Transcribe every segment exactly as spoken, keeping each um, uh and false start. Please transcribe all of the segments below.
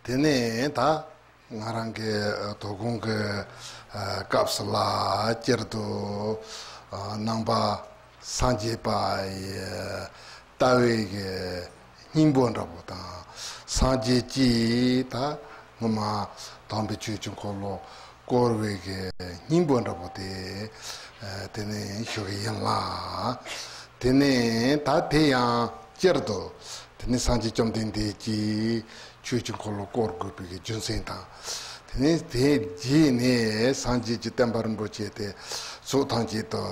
དེ་ནས་ད་ང་རང་གི་དོ་དགོང་གི་སྐབས་སུ་ལ་སྤྱིར་དུ་ནང་པ་སངས་རྒྱས་པ་ཡི་ལྟ་བའི་གི་སྙིང་པོ་འདྲ་པོ་དང་། སངས་རྒྱས་ཀྱིས་ད་སྔོན་མ་དམ་པའི་ཆོས་ཀྱི་འཁོར་ལོ་བསྐོར་བའི་གི་སྙིང་པོ་འདྲ་པོ་དེ་དེ་ནས་ཞུ་གི་ཡིན་ལ། དེ་ནས་ད་དེ་ཡང་སྤྱིར་དུ་དེ་ནས་སངས་རྒྱས་བཅོམ་ལྡན་འདས་ཀྱིས་ཆོས་ཀྱི་འཁོར་ལོ་བསྐོར་དགོས་པའི་གི་རྒྱུ་མཚན་དང་། དེ་ནས་དེའི་རྗེས་ནས་སངས་རྒྱས་ཀྱི་བསྟན་པ་རིན་པོ་ཆེ་དེ་ཕྱོགས་ཐམས་ཅད་དུ་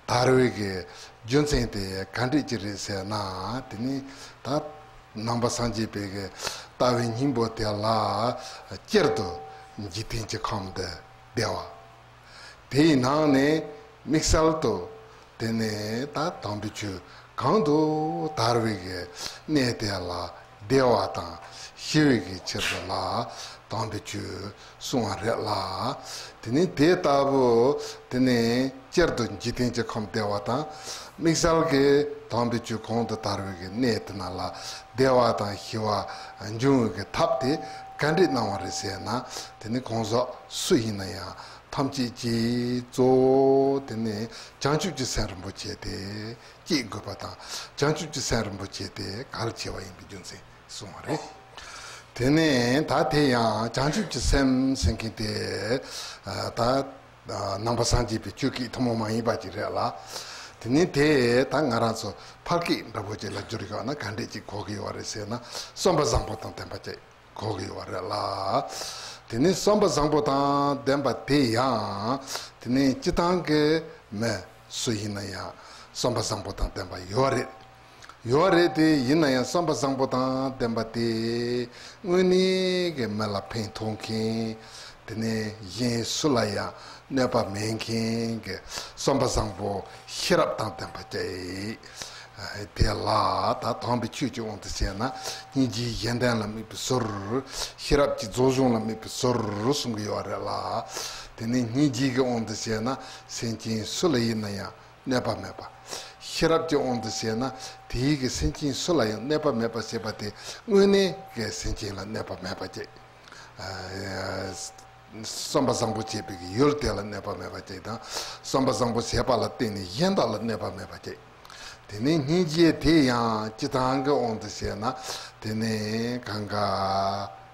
དར་བའི་གི་རྒྱུ་མཚན་དེ་ག་འདྲས་ཅིག་རེད་ཟེར་ན། དེ་ནས་ད་ནང་པ་སངས་རྒྱས་པའི་གི་ལྟ་བའི་སྙིང་པོ་དེ་ལ་སྤྱིར་དུ་འཇིག་རྟེན་གྱི་ཁམས་འདི་བདེ་བ། དེའི་ནང་ནས་དམིགས་བསལ་དུ་དེ་ནས་ད་དམ་པའི་ཆོས་གང་དུ་དར་བའི་གི་གནས་དེ་ལ་བདེ་བ་དང་ཞི་བའི་གི་ཕྱིར་དུ་ལ་དམ་པའི་ཆོས་གསུང་བ་རེད་ལ། དེ་ནས་དེ་ལྟ་བུ་དེ་ནས་སྤྱིར་དུ་འཇིག་རྟེན་གྱི་ཁམས་བདེ་བ་དང་། དམིགས་བསལ་གྱི་དམ་པའི་ཆོས་གང་དུ་དར་བའི་གི་གནས་དེ་ན་ལ་བདེ་བ་དང་ཞི་བ་འབྱུང་བའི་གི་ཐབས་དེ་ག་འདྲས་གནང་བ་རེད་ཟེར་ན། དེ་ནི་གང་ཟག་སུ་ཡིན་ན་ཡང་ཐམས་ཅད་ཀྱིས་གཙོ་བོ་དེ་ནི་བྱང་ཆུབ་ཀྱི་སེམས་རིན་པོ་ཆེ་དེ་སྐྱེ་དགོས་པ་དང་། བྱང་ཆུབ་ཀྱི་སེམས་རིན་པོ་ཆེ་དེ་གལ་ཆེ་བ་ཡིན་པའི་རྒྱུ་མཚན་གསུངས་པ་རེད། དེ་ནས་ད་དེ་ཡང་བྱང་ཆུབ་ཀྱི་སེམས་ཟེར་མཁན་དེ་ད་ནང་པ་སངས་རྒྱས་པའི་ཆོས་སྐད་ཐུན་མོང་མ་ཡིན་པ་ཅིག་རེད་ལ། དེ་ནས་དེ་ད་ང་རང་ཚོ་ཕལ་སྐད་འདྲ་པོ་ཅིག་ལ་བསྒྱུར་ཡོད་ན་ག་འདྲས་ཅིག་གོ་གི་ཡོད་རེད་ཟེར་ན། བསམ་པ་བཟང་པོ་དང་ལྡན་པ་ཅིག་གོ་གི་ཡོད་རེད་ལ། དེ་ནས་བསམ་པ་བཟང་པོ་དང་ལྡན་པ་དེ་ཡང་དེ་ནས་སྤྱི་བཏང་གི་མི་སུ་ཡིན་ན་ཡང་བསམ་པ་བཟང་པོ་དང་ལྡན་པ་ཡོད་རེད། ཡོད་རེད་དེ། ཡིན་ན་ཡང་བསམ་པ་བཟང་པོ་དང་ལྡན་པ་དེ་དངོས་གནས་ཀྱི་མི་ལ་ཕན་ཐོགས་མཁན། དེ་ནས་གཞན་སུ་ལ་ཡང་གནོད་པ་མེད་མཁན་གྱི་བསམ་པ་བཟང་པོ་ཤེས་རབ་དང་ལྡན་པ་ཅིག་དེ་ལ་ད་དམ་པའི་ཆོས་ཀྱི་དབང་དུ་བྱས་ན། སྙིང་རྗེའི་གཞན་དོན་ལ་དམིགས་པའི་ཟུར། ཤེས་རབ་ཀྱི་རྫོགས་བྱང་ལ་དམིགས་པའི་ཟུར་གསུང་གི་ཡོད་རེད་ལ། དེ་ནས་སྙིང་རྗེ་གི་དབང་དུ་བྱས་ན་སེམས་ཅན་སུ་ལ་ཡིན་ན་ཡང་གནོད་པ་མེད་པ། ཤེས་རབ་ཀྱི་དབང་དུ་བྱས་ན་དེའི་གི་སེམས་ཅན་སུ་ལ་ཡང་གནོད་པ་མེད་པ་ཞེས་པ་དེ་དངོས་གནས་ཀྱི་སེམས་ཅན་ལ་གནོད་པ་མེད་པ་ཅིག་བསམ་པ་བཟང་པོ་བྱས་པའི་གི་ཡུལ་དེ་ལ་གནོད་པ་མེད་པ་ཅིག་དང་། བསམ་པ་བཟང་པོ་བྱས་པ་ལ་བརྟེན་ནས་གཞན་དག་ལ་གནོད་པ་མེད་པ་ཅིག་དེ་ནས་སྙིང་རྗེ་དེ་ཡང་སྤྱི་བཏང་གི་དབང་དུ་བྱས་ན། དེ་ནས་གང་ག་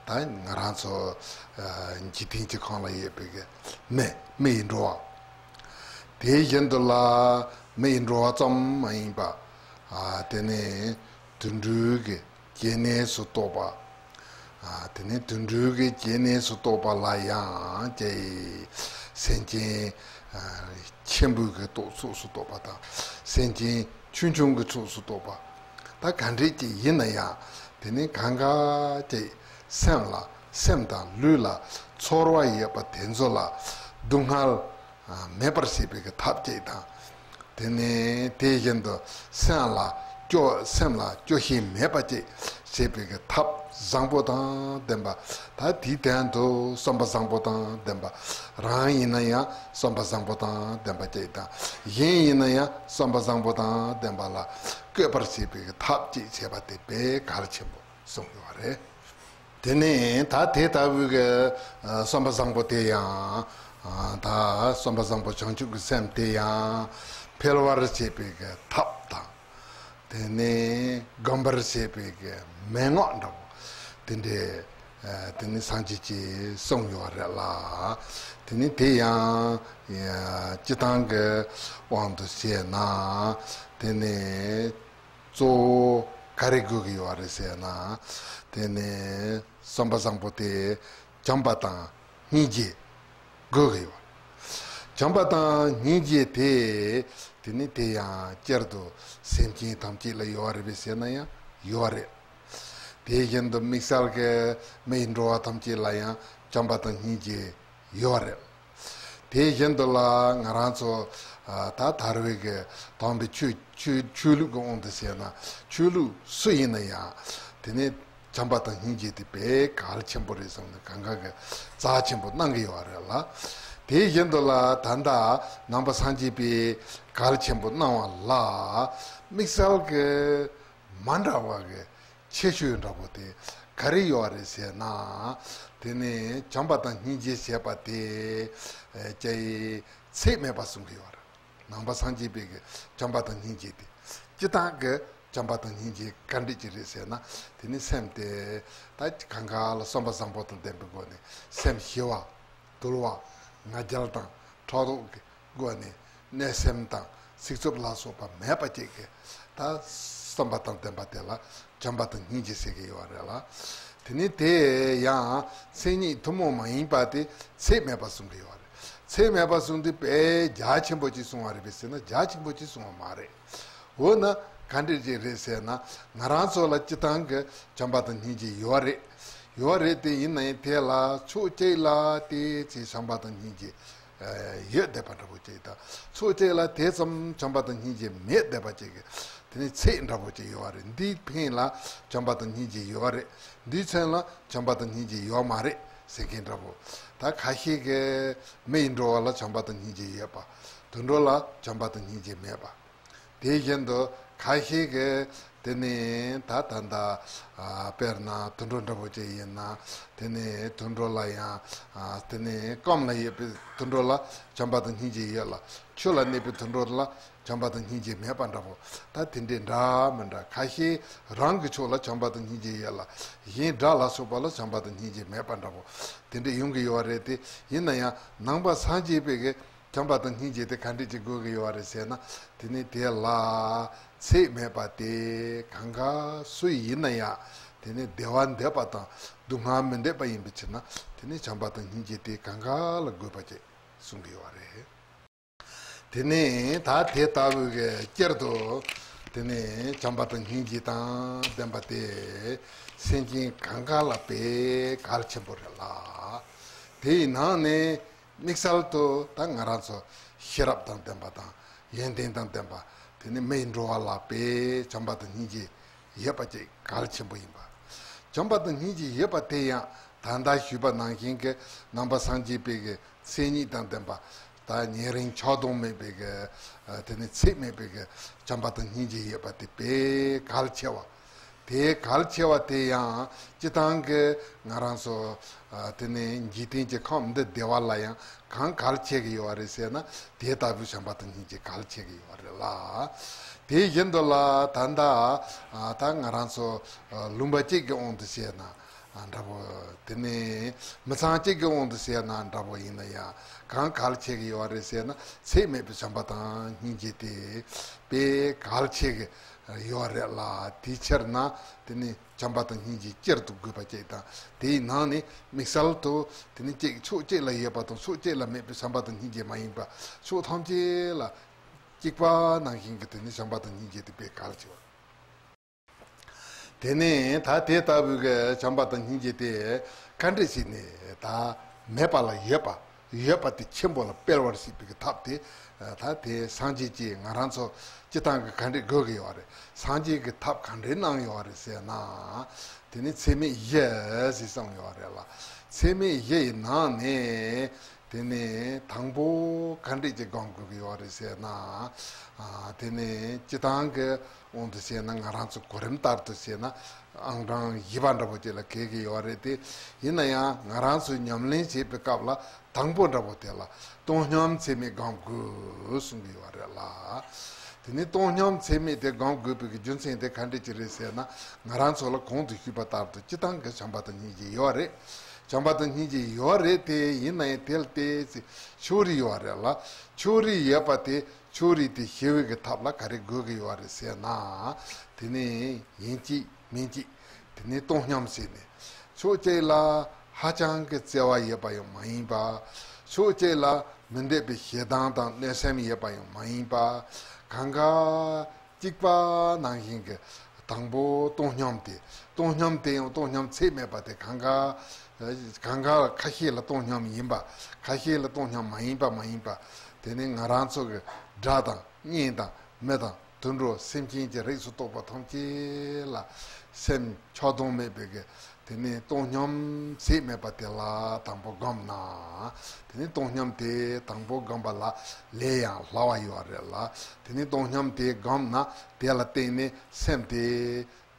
ད་ང་རང་ཚོ་འཇིག་རྟེན་གྱི་ཁམས་ལ་ཡོད་པའི་གི་མི་མི་ཡི་འགྲོ་བ། དེ་བཞིན་དུ་ལ་མི་ཡི་འགྲོ་བ་ཙམ་མ་ཡིན་པ། ཨ་དེ་ནས་དུད་འགྲོའི་གི་སྐྱེ་གནས་སུ་གཏོགས་པ། ཨ་དེ་ནས་དུད་འགྲོའི་གི་སྐྱེ་གནས་སུ་གཏོགས་པ་ལ་ཡང་ཀྱེ་སེམས་ཅན་ཨ་ཆེན་པོའི་གི་གཏོགས་ཚོགས་སུ་གཏོགས་པ་དང་། སེམས་ཅན་ཆུང་ཆུང་གི་ཚོགས་སུ་གཏོགས་པ། ད་ག་འདྲས་ཀྱི་ཡིན་ན་ཡང་། དེ་ནས་གང་ག་ཀྱེ་སེམས་ལ་སེམས་དང་ལུས་ལ་ཚོར་བ་ཡོད་པ་དེ་ཚོ་ལ་སྡུག་བསྔལ་མེད་པར་བྱེད་པའི་གི་ཐབས་ཅིག་དང་། དེ་ནས་དེ་བཞིན་དུ་སེམས་ལ་སྐྱོ་སེམས་ལ་སྐྱོ་ཤས་མེད་པ་ཅིག་བྱེད་པའི་གི་ཐབས་བཟང་པོ་དང་ལྡན་པ། ད་དེའི་སྟེང་དུ་བསམ་པ་བཟང་པོ་དང་ལྡན་པ། རང་ཡིན་ན་ཡང་བསམ་པ་བཟང་པོ་དང་ལྡན་པ་ཅིག་དང་། གཞན་ཡིན་ན་ཡང་བསམ་པ་བཟང་པོ་དང་ལྡན་པ་ལ་བཀོད་པར་བྱེད་པའི་གི་ཐབས་ཅིག་བྱས་པ་དེ་དཔེ་གལ་ཆེན་པོ་གསུངས་ཡོད་རེད། དེ་ནས་ད་དེ་ལྟ་བུའི་གི་ཨ་བསམ་པ་བཟང་པོ་དེ་ཡང་ཨ་ད་བསམ་པ་བཟང་པོ་བྱང་ཆུབ་ཀྱི་སེམས་དེ་ཡང་འཕེལ་བར་བྱེད་པའི་གི་ཐབས་དང་། དེ་ནས་སྒོམ་པར་བྱེད་པའི་གི་མན་ངག་འདྲ་པོ་དེ་འདྲའི་ཨ་དེ་ནས་སངས་རྒྱས་ཀྱིས་གསུངས་ཡོད་རེད་ལ། དེ་ནས་དེ་ཡང་ཨ་སྤྱི་བཏང་གི་དབང་དུ་བྱས་ན། དེ་ནས་གཙོ་བོ་ག་རེ་དགོས་ཀྱི་ཡོད་རེད་ཟེར་ན། དེ་ནས་བསམ་པ་བཟང་པོ་དེ་བྱམས་པ་དང་སྙིང་རྗེ་དགོས་ཀྱི་ཡོད། བྱམས་པ་དང་སྙིང་རྗེ་དེ་དེ་ནི་དེ་ཡང་བསྐྱར་དུ་སེམས་ཅན་ཐམས་ཅད་ལ་ཡོད་རེད་པས་ཟེར་ན་ཡང་ཡོད་རེད། དེ་བཞིན་དུ་དམིགས་བསལ་གྱི་མི་ཡི་འགྲོ་བ་ཐམས་ཅད་ལ་ཡང་བྱམས་པ་དང་སྙིང་རྗེ་ཡོད་རེད། དེ་བཞིན་དུ་ལ་ང་རང་ཚོ་ཨ་ད་དར་བའི་གི་དམ་པའི་ཆོས་ཆོས་ཆོས་ལུགས་ཀྱི་དབང་དུ་བྱས་ན། ཆོས་ལུགས་སུ་ཡིན་ན་ཡང་དེ་ནི་བྱམས་པ་དང་སྙིང་རྗེ་དེ་དཔེ་གལ་ཆེན་པོ་རེད་བསམ་ནས་གང་ག་གི་རྩ་ཆེན་པོ་གནང་གི་ཡོད་རེད་ལ། དེ་བཞིན་དུ་ལ་ད་ལྟ་ནང་པ་སངས་རྒྱས་པས་གལ་ཆེན་པོ་གནང་བ་ལ་དམིགས་བསལ་གྱི་མ་འདྲ་བ་གི་ཁྱད་ཆོས་འདྲ་པོ་དེ་ ག་རེ་ཡོད་རེད་ཟེར་ན། དེ་ནི་བྱམས་པ་དང་སྙིང་རྗེ་ཞེས་པ་དེ་ཨེ་ཀྱེ་ཚད་མེད་པ་གསུང་གི་ཡོད་རེད། ནང་པ་སངས་རྒྱས་པའི་གི་བྱམས་པ་དང་སྙིང་རྗེ་དེ། སྤྱིར་བཏང་གི་བྱམས་པ་དང་སྙིང་རྗེ་ག་འདྲ་ཅིག་རེད་ཟེར་ན། དེ་ནི་སེམས་དེ་ད་གང་ག་ལ་བསམ་པ་བཟང་པོ་དང་ལྡན་པའི་སྒོ་ནས་སེམས་ཞི་བ། དུལ་བ། ང་རྒྱལ་དང་ཕྲག་དོག་གི་སྒོ་ནས་གནོད་སེམས་དང་སྲིད་རྩུབ་ལ་སོགས་པ་མེད་པ་ཅིག་གི་ད་བསམ་པ་དང་ལྡན་པ་དེ་ལ་བྱམས་པ་དང་སྙིང་རྗེ་ཟེར་གྱི་ཡོད་རེད་ལ། དེ་ནི་དེ་ཡང་མཚན་ཉིད་ཐུན་མོང་མ་ཡིན་པ་དེ་ཚད་མེད་པ་གསུང་གི་ཡོད་རེད། ཚད་མེད་པ་གསུང་དུས་དཔེ་རྒྱ་ཆེན་པོ་ཅིག་གསུང་བ་རེད་པས་ཟེར་ན། རྒྱ་ཆེན་པོ་ཅིག་གསུང་བ་མ་རེད། འོ་ན་ག་འདྲ་ཅིག་རེད་ཟེར་ན། ང་རང་ཚོ་ལ་སྤྱིར་བཏང་གི་བྱམས་པ་དང་སྙིང་རྗེ་ཡོད་རེད། ཡོད་རེད་དེ། ཡིན་ན་ཡང་དེ་ལ་ཕྱོགས་གཅིག་ལ་དེ་ཚེ་བྱམས་པ་དང་སྙིང་རྗེ་ཡོད་བསྡད་པ་འདྲ་པོ་ཅིག་དང་། ཕྱོགས་གཅིག་ལ་དེ་ཙམ་བྱམས་པ་དང་སྙིང་རྗེ་མེད་བསྡད་པ་ཅིག་གི་དེ་ནི་ཚད་འདྲ་པོ་ཅིག་ཡོད་རེད། འདིའི་ཕན་ལ་བྱམས་པ་དང་སྙིང་རྗེ་ཡོད་རེད། འདིའི་མཚན་ལ་བྱམས་པ་དང་སྙིང་རྗེ་ཡོད་མ་རེད་ཟེར་མཁན་འདྲ་པོ། ད་ཁ་ཤས་ཀྱིས་མི་ཡི་འགྲོ་བ་ལ་བྱམས་པ་དང་སྙིང་རྗེ་ཡོད་པ། དུད་འགྲོ་ལ་བྱམས་པ་དང་སྙིང་རྗེ་མེད་པ། དེ་བཞིན་དུ་ཁ་ཤས་ཀྱིས་དེ་ནི་ད་ད་ལྟ་ཨ་དཔེར་ན་དུད་འགྲོ་འདྲ་པོ་ཅིག་ཡིན་ན། དེ་ནི་དུད་འགྲོ་ལ་ཡང་ཨ་དེ་ནི་སྐམ་ལ་ཡོད་པའི་དུད་འགྲོ་ལ་བྱམས་པ་དང་སྙིང་རྗེ་ཡོད་ལ། ཆུ་ལ་གནས་པའི་དུད་འགྲོ་ལ་བྱམས་པ་དང་སྙིང་རྗེ་མེད་པ་འདྲ་པོ། ད་དེ་འདྲའི་འདྲ་མི་འདྲ། ཁ་ཤས་རང་གི་ཕྱོགས་ལ་བྱམས་པ་དང་སྙིང་རྗེ་ཡོད་ལ། གཞན་དགྲ་ལ་སོགས་པ་ལ་བྱམས་པ་དང་སྙིང་རྗེ་མེད་པ་འདྲ་པོ། དེ་འདྲ་ཡོང་གི་ཡོད་རེད་དེ། ཡིན་ན་ཡང་ནང་པ་སངས་རྒྱས་པའི་གི་བྱམས་པ་དང་སྙིང་རྗེ་དེ་ག་འདྲ་ཅིག་དགོས་ཀྱི་ཡོད་རེད་ཟེར་ན། དེ་ནི་དེ་ལ་ཚད་མེད་པ་དེ་གང་ག་སུ་ཡིན་ན་ཡང་དེ་ནི་བདེ་བ་འདོད་པ་དང་སྡུག་བསྔལ་མི་འདོད་པ་ཡིན་པའི་ཕྱིར་ན། དེ་ནི་བྱམས་པ་དང་སྙིང་རྗེ་དེ་གང་ག་ལ་དགོས་པ་ཅིག་གསུང་གི་ཡོད་རེད། དེ་ནི་ད་དེ་ལྟ་བུའི་གི་སྤྱིར་དུ་དེ་ནི་བྱམས་པ་དང་སྙིང་རྗེ་དང་ལྡན་པ་དེ་སེམས་ཅན་གང་ག་ལ་དཔེ་གལ་ཆེན་པོ་རེད་ལ། དེའི་ནང་ནས་དམིགས་བསལ་དུ་ད་ང་རང་ཚོ་ཤེས་རབ་དང་ལྡན་པ་དང་ཡོན་ཏན་དང་ལྡན་པ། དེ་ནི་མི་ཡི་འགྲོ་བ་ལ་དཔེ་བྱམས་པ་དང་སྙིང་རྗེ་ཡོད་པ་ཅིག་གལ་ཆེན་པོ་ཡིན་པ། བྱམས་པ་དང་སྙིང་རྗེ་ཡོད་པ་དེ་ཡང་ད་ལྟ་ཞུས་པ་ནང་བཞིན་གྱི་ནང་པ་སངས་རྒྱས་པའི་གི་མཚན་ཉིད་དང་ལྡན་པ། ད་ཉེ་རིང་ཆགས་སྡང་མེད་པའི་གི་དེ་ནི་ཚད་མེད་པའི་གི་བྱམས་པ་དང་སྙིང་རྗེ་ཡོད་པ་དེ་དཔེ་གལ་ཆེ་བ། དེ་གལ་ཆེ་བ་དེ་ཡང་སྤྱིར་བཏང་གི་ང་རང་ཚོ་དེ་ནི་འཇིག་རྟེན་གྱི་ཁམས་འདི་བདེ་བ་ལ་ཡང་གང་གལ་ཆེ་གི་ཡོད་རེད་ཟེར་ན། དེ་ལྟ་བུའི་བྱམས་པ་དང་སྙིང་རྗེ་གལ་ཆེ་གི་ཡོད་རེད་ལ། དེ་བཞིན་དུ་ལ་ད་ལྟ་ད་ང་རང་ཚོ་ལུང་པ་གཅིག་གི་དབང་དུ་བྱས་ན་འདྲ་པོ། དེ་ནས་མི་ཚང་གཅིག་གི་དབང་དུ་བྱས་ན་འདྲ་པོ་ཡིན་ན་ཡང་གང་གལ་ཆེ་གི་ཡོད་རེད་ཟེར་ན། ཚད་མེད་པའི་བྱམས་པ་དང་སྙིང་རྗེ་དེ་དཔེ་གལ་ཆེ་གི་ཡོད་རེད་ལ། དེའི་ཕྱིར་ན་དེ་ནི་བྱམས་པ་དང་སྙིང་རྗེ་སྤྱིར་དུ་དགོས་པ་གཅིག་དང་། དེའི་ནང་ནས་དམིགས་བསལ་དུ་དེ་ནི་གཅིག་ཕྱོགས་གཅིག་ལ་ཡོད་པ་དང་ཕྱོགས་གཅིག་ལ་མེད་པའི་བྱམས་པ་དང་སྙིང་རྗེ་མ་ཡིན་པ། ཕྱོགས་ཐམས་ཅད་ལ་གཅིག་པ་ནང་བཞིན་གྱི་དེ་ནི་བྱམས་པ་དང་སྙིང་རྗེ་དེ་དཔེ་གལ་ཆེ་བ། དེ་ནས་ད་དེ་ལྟ་བུའི་གི་བྱམས་པ་དང་སྙིང་རྗེ་དེ་ག་འདྲ་ཞིག་ནས་ད་མེད་པ་ལ་ཡོད་པ། ཡོད་པ་དེ་ཆེན་པོ་ལ་སྤེལ་བར་བྱེད་པའི་གི་ཐབས་དེ། ད་དེ་སངས་རྒྱས་ཀྱིས་ང་རང་ཚོ་སྤྱིར་བཏང་གི་ག་འདྲ་དགོས་ཀྱི་ཡོད་རེད། སངས་རྒྱས་ཀྱིས་ཐབས་ག་འདྲ་གནང་ཡོད་རེད་ཟེར་ན། དེ་ནི་ཚད་མེད་བཞི་ཞེས་གསུངས་ཡོད་རེད་ལ། ཚད་མེད་བཞི་ཡི་ནང་ནས་དེ་ནི་དང་པོ་ག་འདྲ་ཅིག་སྒོམ་དགོས་ཀྱི་ཡོད་རེད་ཟེར་ན། ཨ་དེ་ནི་སྤྱིར་བཏང་གི་དབང་དུ་བྱས་ན། ང་རང་ཚོ་གོ་རིམ་ལྟར་དུ་བྱས་ན་ཨང་གྲངས་བཞི་པ་འདྲ་པོ་ཅིག་ལ་འཁེལ་གྱི་ཡོད་རེད་དེ། ཡིན་ན་ཡང་ང་རང་ཚོས་ཉམས་ལེན་བྱེད་པའི་སྐབས་ལ་དང་པོ་འདྲ་པོ་དེ་ལ་བཏང་སྙོམས་ཚད་མེད་སྒོམ་དགོས་གསུང་གི་ཡོད་རེད་ལ། དེ་ནི་བཏང་སྙོམས་ཚད་མེད་དེ་སྒོམ་དགོས་པའི་རྒྱུ་མཚན་དེ་ག་འདྲ་ཅིག་རེད་ཟེར་ན། ང་རང་ཚོ་ལ་གོང་དུ་ཞུས་པ་ལྟར་དུ་སྤྱིར་བཏང་གི་བྱམས་པ་དང་སྙིང་རྗེ་ཡོད་རེད། བྱམས་པ་དང་སྙིང་རྗེ་ཡོད་རེད་དེ། ཡིན་ན་ཡང་དེ་ལ་ཏོག་ཙམ་ཕྱོགས་རིས་ཡོད་རེད་ལ། ཕྱོགས་རིས་ཡོད་པ་དེ་ཕྱོགས་རིས་དེ་ཞི་བའི་གི་ཐབས་ལ་ག་རེ་དགོས་ཀྱི་ཡོད་རེད་ཟེར་ན། དེ་ནི་ཡིན་གཅིག་མིན་གཅིག་དེ་ནི་བཏང་སྙོམས་ཟེར་ནས། ཕྱོགས་གཅིག་ལ་ཧ་ཅང་གི་བརྩེ་བ་ཡོད་པ་ཡང་མ་ཡིན་པ། ཕྱོགས་གཅིག་ལ་མི་འདོད་པའི་ཞེ་སྡང་དང་གནོད་སེམས་ཡོད་པ་ཡང་མ་ཡིན་པ། གང་ག་གཅིག་པ་ནང་བཞིན་གྱི་དང་པོ་བཏང་སྙོམས་དེ། བཏང་སྙོམས་དེ་ཡང་བཏང་སྙོམས་ཚད་མེད་པ་དེ། གང་ག་གང་ག་ཁ་ཤས་ལ་བཏང་སྙོམས་ཡིན་པ། ཁ་ཤས་ལ་བཏང་སྙོམས་མ་ཡིན་པ་མ་ཡིན་པ། དེ་ནི་ང་རང་ཚོ་གི་དགྲ་དང་གཉེན་དང་མི་དང་དུད་འགྲོ་སེམས་ཅན་གྱི་རིགས་སུ་གཏོགས་པ་ཐམས་ཅད་ལ་སེམས་ཆགས་སྡང་མེད་པའི་གི། དེ་ནི་བཏང་སྙོམས་ཚད་མེད་པ་དེ་ལ་དང་པོ་བསྒོམས་ན། དེ་ནི་བཏང་སྙོམས་དེ་དང་པོ་བསྒོམས་པ་ལ་ལས་ཡང་སླ་བ་ཡོད་རེད་ལ། དེ་ནི་བཏང་སྙོམས་དེ་བསྒོམས་ན་དེ་ལ་བརྟེན་ནས་སེམས་དེ་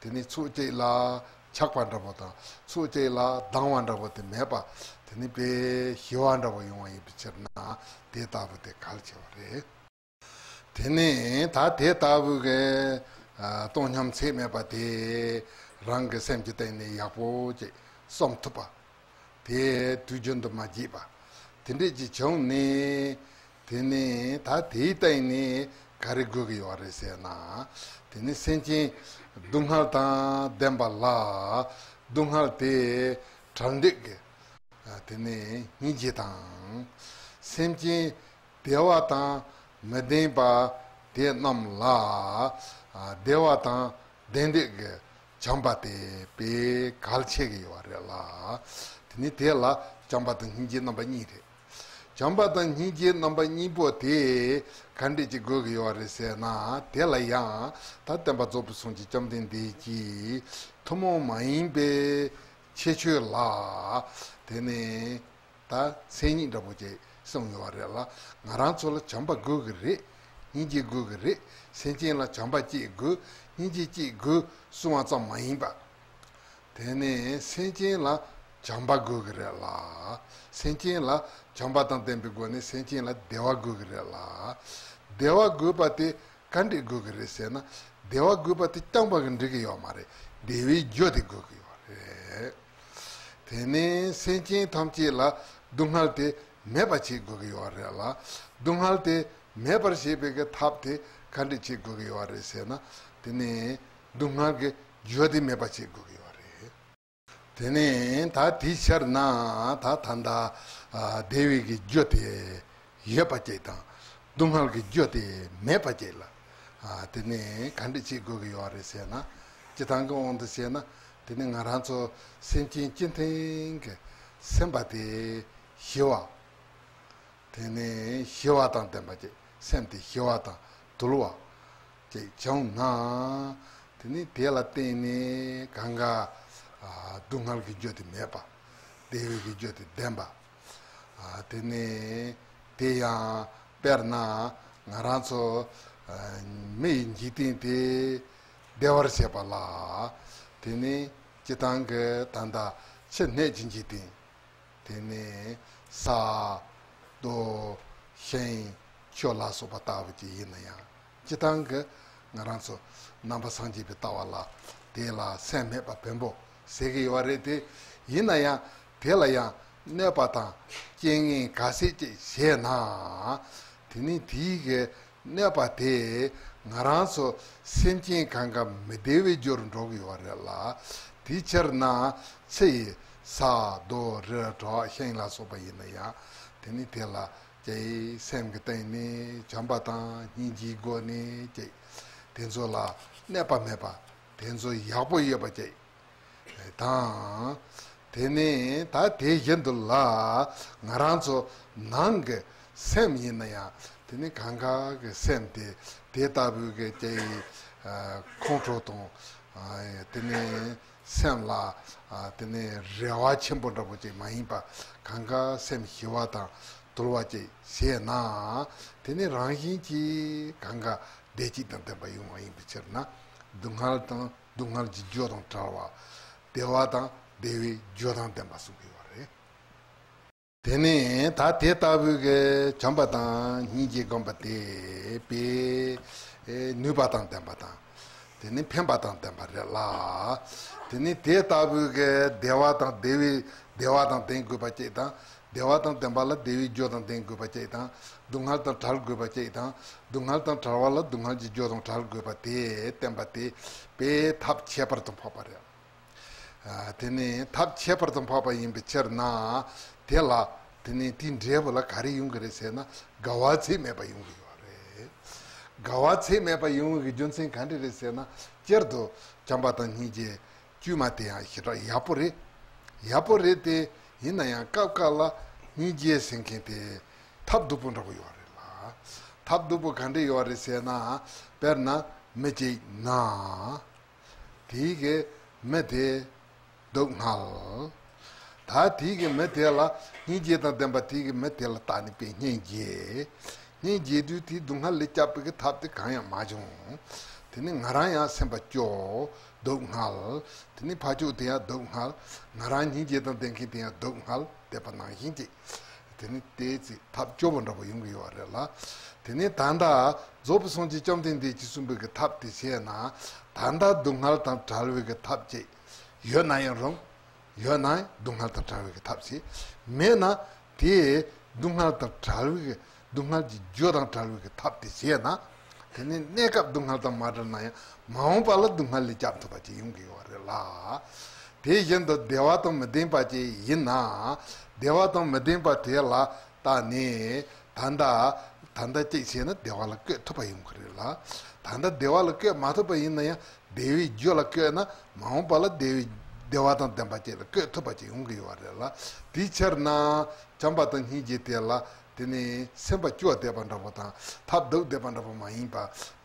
དེ་ནི་ཕྱོགས་གཅིག་ལ་ ཆགས་པ་འདྲ་པོ་དང་ཚོགས་བཅས་ལ་སྡང་བ་འདྲ་པོ་དེ་མེད་པ། དེ་ནི་དཔེ་ཞི་བ་འདྲ་པོ་ཡོང་བ་ཡིན་པའི་ཕྱིར་ན་དེ་ལྟ་བུ་དེ་གལ་ཆེ་བ་རེད། དེ་ནས་ད་དེ་ལྟ་བུ་གི་ཨ་སྟོང་ཉམས་ཚད་མེད་པ་དེ་རང་གི་སེམས་ཀྱི་སྟེང་ནས་ཡག་པོ་ཅིག་བསམ་ཐུབ་པ། དེ་དུས་རྒྱུན་དུ་མ་བརྗེད་པ། དེ་འདྲས་ཅིག་བྱུང་ནས། དེ་ནས་ད་དེའི་སྟེང་ནས་ག་རེ་དགོས་ཀྱི་ཡོད་རེད་ཟེར་ན། དེ་ནི་སེམས་ཅན་སྡུག་བསྔལ་དང་ལྡན་པ་ལ། སྡུག་བསྔལ་དེ་བྲལ་འདོད་ཀྱི་དེ་ནི་སྙིང་རྗེ་དང་། སེམས་ཅན་བདེ་བ་དང་མི་ལྡན་པ་དེ་རྣམས་ལ་བདེ་བ་དང་ལྡན་འདོད་ཀྱི་བྱམས་པ་དེ་དཔེ་གལ་ཆེ་གི་ཡོད་རེད་ལ། དེ་ནི་དེ་ལ་བྱམས་པ་དང་སྙིང་རྗེ་རྣམ་པ་གཉིས་རེད། བྱམས་པ་དང་སྙིང་རྗེ་རྣམ་པ་གཉིས་པོ་དེ་ག་འདྲས་ཅིག་དགོས་ཀྱི་ཡོད་རེད་ཟེར་ན། དེ་ལ་ཡང་ད་བསྟན་པ་རྫོགས་པའི་སངས་རྒྱས་བཅོམ་ལྡན་འདས་ཀྱིས་ཐུན་མོང་མ་ཡིན་པའི་ཁྱད་ཆོས་ལ་དེ་ནི་ད་མཚན་ཉིད་འདྲ་པོ་ཅིག་གསུངས་ཡོད་རེད་ལ། ང་རང་ཚོ་ལ་བྱམས་པ་དགོས་ཀྱི་རེད། སྙིང་རྗེ་དགོས་ཀྱི་རེད། སེམས་ཅན་ལ་བྱམས་པ་གཅིག་དགོས། སྙིང་རྗེ་གཅིག་དགོས་གསུང་བ་ཙམ་མ་ཡིན་པ། དེ་ནས་སེམས་ཅན་ལ་བྱམས་པ་དགོས་ཀྱི་རེད་ལ། སེམས་ཅན་ལ་བྱམས་པ་དང་ལྡན་པའི་སྒོ་ནས་སེམས་ཅན་ལ་བདེ་བ་དགོས་ཀྱི་རེད་ལ། བདེ་བ་དགོས་པ་དེ་ག་འདྲས་དགོས་ཀྱི་རེད་ཟེར་ན། བདེ་བ་དགོས་པ་དེ་རྐྱང་པ་གིས་འགྲིག་གི་ཡོད་མ་རེད། བདེ་བའི་རྒྱུ་དེ་དགོས་ཀྱི་ཡོད་རེད། དེ་ནས་སེམས་ཅན་ཐམས་ཅད་ལ་སྡུག་བསྔལ་དེ་མེད་པ་བྱེད་དགོས་ཀྱི་ཡོད་རེད་ལ། སྡུག་བསྔལ་དེ་མེད་པར་བྱེད་པའི་གི་ཐབས་དེ་ག་འདྲས་བྱེད་དགོས་ཀྱི་ཡོད་རེད་ཟེར་ན། དེ་ནས་སྡུག་བསྔལ་གྱི་རྒྱུ་དེ་མེད་པ་བྱེད་དགོས་ཀྱི་ཡོད་རེད། དེ་ནས་ད་དེའི་ཕྱིར་ན་ད་ད་ལྟ་ཨ་བདེ་བའི་གི་རྒྱུ་དེ་ཡོད་པ་ཅིག་དང་། སྡུག་བསྔལ་གྱི་རྒྱུ་དེ་མེད་པ་ཅིག་ལ་ཨ་དེ་ནས་ག་འདྲས་བྱེད་དགོས་ཀྱི་ཡོད་རེད་ཟེར་ན། སྤྱིར་བཏང་གི་དབང་དུ་བྱས་ན། དེ་ནས་ང་རང་ཚོ་སེམས་ཅན་སྤྱི་མཐུན་གྱི་སེམས་པ་དེ་ཞི་བ། དེ་ནས་ཞི་བ་དང་ལྡན་པ་ཅིག་སེམས་དེ་ཞི་བ་དང་དུལ་བ་ཅིག་བྱུང་ན། དེ་ནི་དེ་ལ་བརྟེན་ནས་གང་ག་ཨ་སྡུག་བསྔལ་གྱི་རྒྱུ་དེ་མེད་པ། བདེ་བའི་གི་རྒྱུ་དེ་ལྡན་པ། ཨ་དེ་ནས་དེ་ཡང་དཔེར་ན་ང་རང་ཚོ་ཨ་མི་ཡི་འཇིག་རྟེན་དེ་བདེ་བར་བྱེད་པ་ལ། དེ་ནི་སྤྱིར་བཏང་གི་ད་ལྟ་ཕྱི་སྣོད་ཀྱི་འཇིག་རྟེན། དེ་ནས་ས། རྡོ། ཤིང་། ཆུ་ལ་སོགས་པ་ལྟ་བུ་ཅིག་ཡིན་ན་ཡང་། སྤྱིར་བཏང་གི་ང་རང་ཚོ་ནང་པ་སངས་རྒྱས་པའི་ལྟ་བ་ལ་དེ་ལ་སེམས་མེད་པ་བེམ་པོ་ཟེར་གྱི་ཡོད་རེད་དེ། ཡིན་ན་ཡང་དེ་ལ་ཡང་གནོད་པ་དང་རྐྱེན་ངན་ག་ཚད་ཅིག་བྱས་ན། དེ་ནི་དེའི་གི་གནོད་པ་དེ་ང་རང་ཚོ་སེམས་ཅན་གང་ག་མི་བདེ་བའི་རྒྱུར་འགྲོ་གི་ཡོད་རེད་ལ། དེའི་ཕྱིར་ན་ཕྱི་ཡི་ས་རྡོ་རི་བྲག་ཤིང་ལ་སོགས་པ་ཡིན་ན་ཡང་། དེ་ནི་དེ་ལ་ཀྱེ་སེམས་ཀྱི་སྟེང་ནས་བྱམས་པ་དང་སྙིང་རྗེའི་སྒོ་ནས་ཀྱེ་དེ་ཚོ་ལ་གནོད་པ་མེད་པ། དེ་ཚོ་ཡག་པོ་ཡོད་པ་ཅིག་དང་། དེ་ནས་ད་དེ་བཞིན་དུ་ལ་ང་རང་ཚོ་ནང་གི་སེམས་ཡིན་ན་ཡང་། དེ་ནི་གང་ག་གི་སེམས་དེ་དེ་ལྟ་བུའི་གི་ཀྱེ་ཁོང་ཁྲོ་དང་། དེ་ནས་སེམས་ལ་དེ་ནས་རེ་བ་ཆེན་པོ་འདྲ་པོ་ཅིག་མ་ཡིན་པ། གང་ག་སེམས་ཞི་བ་དང་དུལ་བ་ཅིག་བྱས་ན། དེ་ནི་རང་བཞིན་གྱིས་གང་ག་བདེ་སྐྱིད་དང་ལྡན་པ་ཡོང་བ་ཡིན་པའི་ཕྱིར་ན། སྡུག་བསྔལ་དང་སྡུག་བསྔལ་གྱི་རྒྱུ་དང་བྲལ་བ། བདེ་བ་དང་བདེ་བའི་རྒྱུ་དང་ལྡན་པ་གསུང་གི་ཡོད་རེད། དེ་ནས་ད་དེ་ལྟ་བུའི་གི་བྱམས་པ་དང་སྙིང་རྗེ་སྒོམ་པ་དེ་དཔེ་ནུས་པ་དང་ལྡན་པ་དང་། དེ་ནི་ཕན་པ་དང་ལྡན་པ་རེད་ལ། དེ་ནི་དེ་ལྟ་བུའི་གི་བདེ་བ་དང་བདེ་བའི་བདེ་བ་དང་ལྡན་དགོས་པ་ཅིག་དང་། བདེ་བ་དང་ལྡན་པ་ལ་བདེ་བའི་རྒྱུ་དང་ལྡན་དགོས་པ་ཅིག་དང་། སྡུག་བསྔལ་དང་བྲལ་དགོས་པ་ཅིག་དང་། སྡུག་བསྔལ་དང་བྲལ་བ་ལ་སྡུག་བསྔལ་གྱི་རྒྱུ་དང་བྲལ་དགོས་པ་དེ་བསྟན་པ་དེ་དཔེ་ཐབས་ཁྱད་པར་དུ་འཕགས་པ་རེད། ཨ་དེ་ནི་ཐབས་ཁྱད་པར་དུ་འཕགས་པ་ཡིན་པའི་ཕྱིར་ན། དེ་ལ་དེ་ནི་དེའི་འབྲས་བུ་ལ་ག་རེ་ཡོང་གི་རེད་ཟེར་ན། དགའ་བ་ཚད་མེད་པ་ཡོང་གི་ཡོད་རེད། དགའ་བ་ཚད་མེད་པ་ཡོང་གི་རྒྱུ་མཚན་ག་འདྲ་རེད་ཟེར་ན། སྤྱིར་དུ་བྱམས་པ་དང་སྙིང་རྗེ་བཅོས་མ་དེ་ཡང་ཞེ་དྲག་ཡག་པོ་རེད། ཡག་པོ་རེད་དེ། ཡིན་ན་ཡང་སྐབས་འགའ་ལ་སྙིང་རྗེ་ཟེར་མཁན་དེ་ཐབས་སྡུག་པོ་འདྲ་པོ་ཡོད་རེད་ལ། ཐབས་སྡུག་པོ་ག་འདྲ་ཡོད་རེད་ཟེར་ན། དཔེར་ན་མི་གཅིག་ན། དེའི་གི་མི་དེ་སྡུག་བསྔལ། ད་དེའི་གི་མི་དེ་ལ་སྙིང་རྗེ་དང་ལྡན་པ་དེའི་གི་མི་དེ་ལ་བལྟས་ནས་དཔེ་སྙིང་རྗེ། སྙིང་རྗེ་དུས་དེའི་སྡུག་བསྔལ་ལས་སྐྱབས་པའི་གི་ཐབས་དེ་གང་ཡང་མ་བྱུང་། དེ་ནི་ང་རང་ཡང་སེམས་པ་སྐྱོ། སྡུག་བསྔལ། དེ་ནི་ཕ་ཕྱོགས་དེ་ཡང་སྡུག་བསྔལ། ང་རང་སྙིང་རྗེ་དང་ལྡན་མཁན་དེ་ཡང་སྡུག་བསྔལ་བསྡད་པ་ནང་བཞིན་གྱི། དེ་ནི་དེའི་ཚེ་ཐབས་སྐྱོ་པོ་འདྲ་པོ་ཡོང་གི་ཡོད་རེད་ལ། དེ་ནི་ད་ལྟ་རྫོགས་པའི་སངས་རྒྱས་བཅོམ་ལྡན་འདས་ཀྱིས་གསུངས་པའི་གི་ཐབས་དེ་བྱས་ན། ད་ལྟ་སྡུག་བསྔལ་དང་བྲལ་བའི་གི་ཐབས་ཅིག་ཡོད་ན་ཡང་རུང་། ཡོད་ན་སྡུག་བསྔལ་དང་བྲལ་བའི་གི་ཐབས་ཤིག་མེད་ན། དེ་སྡུག་བསྔལ་དང་བྲལ་བའི་གི་སྡུག་བསྔལ་གྱི་རྒྱུ་དང་བྲལ་བའི་གི་ཐབས་དེ་བྱས་ན། དེ་ནི་གནས་སྐབས་སྡུག་བསྔལ་དང་མ་བྲལ་ན་ཡང་མ་འོངས་པ་ལ་སྡུག་བསྔལ་ལས་སྐྱབས་ཐུབ་པ་ཅིག་ཡོང་གི་ཡོད་རེད་ལ། དེ་བཞིན་དུ་བདེ་བ་དང་མི་ལྡན་པ་ཅིག་ཡིན་ན། བདེ་བ་དང་མི་ལྡན་པ་དེ་ལ་བལྟས་ནས་ད་ལྟ་ད་ལྟ་གཅིག་བྱས་ན་བདེ་བ་ལ་བཀོད་ཐུབ་པ་ཡོང་གི་རེད་ལ། ད་ལྟ་བདེ་བ་ལ་བཀོད་མ་ཐུབ་པ་ཡིན་ན་ཡང་བདེ་བའི་རྒྱུ་ལ་བཀོད་ན་མ་འོངས་པ་ལ་བདེ་བའི་བདེ་བ་དང་ལྡན་པ་ཅིག་ལ་བཀོད་ཐུབ་པ་ཅིག་ཡོང་གི་ཡོད་རེད་ལ། དེའི་ཕྱིར་ན་བྱམས་པ་དང་སྙིང་རྗེ་དེ་ལ་དེ་ནི་སེམས་པ་སྐྱོ་བསྡད་པ་འདྲ་པོ་དང་ཐབས་སྡུག་བསྡད་པ་འདྲ་པོ་མ་ཡིན་པ་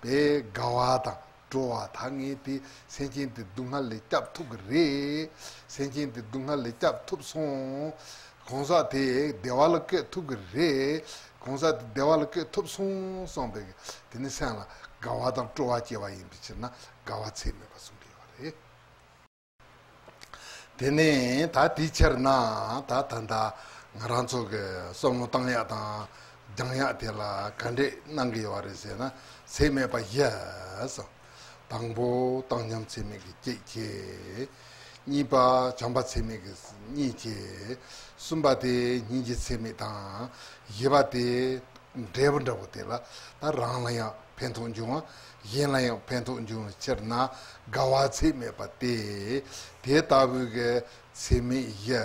དཔེ་དགའ་བ་དང་སྤྲོ་བ། ད་ངས་དེ་སེམས་ཅན་དེ་སྡུག་བསྔལ་ལས་སྐྱབས་ཐུབ་ཀྱི་རེད། སེམས་ཅན་དེ་སྡུག་བསྔལ་ལས་སྐྱབས་ཐུབ་སོང་། གང་ཟག་དེ་བདེ་བ་ལ་བཀོད་ཐུབ་ཀྱི་རེད། གང་ཟག་དེ་བདེ་བ་ལ་བཀོད་ཐུབ་སོང་བསམ་པའི་དེ་ནི་སེམས་ལ་དགའ་བ་དང་སྤྲོ་བ་སྐྱེ་བ་ཡིན་པའི་ཕྱིར་ན་དགའ་བ་ཚད་མེད་པ་གསུངས་ཀྱི་ཡོད་རེད། དེ་ནས་ད་དེའི་ཕྱིར་ན་ད་ད་ལྟ་ང་རང་ཚོ་གི་བསམ་བློ་བཏང་ཡག་དང་སྦྱང་ཡག་དེ་ལ་ག་འདྲས་གནང་གི་ཡོད་རེད་ཟེར་ན། ཚད་མེད་པ་བཞི་སོ། དང་པོ་བཏང་སྙོམས་ཚད་མེད་ཀྱི་གཅིག་བྱས། གཉིས་པ་བྱམས་པ་ཚད་མེད་ཀྱི་གཉིས་བྱས། གསུམ་པ་དེ་སྙིང་རྗེ་ཚད་མེད་དང་། བཞི་པ་དེ་འབྲས་བུ་འདྲ་པོ་དེ་ལ་ད་རང་ལ་ཡང་ཕན་ཐོགས་འབྱུང་བ། གཞན་ལ་ཡང་ཕན་ཐོགས་འབྱུང་བའི་ཕྱིར་ན་དགའ་བ་ཚད་མེད་པ་སྟེ། དེ་ལྟ་བུའི་གི་ཚད་མེད་བཞི་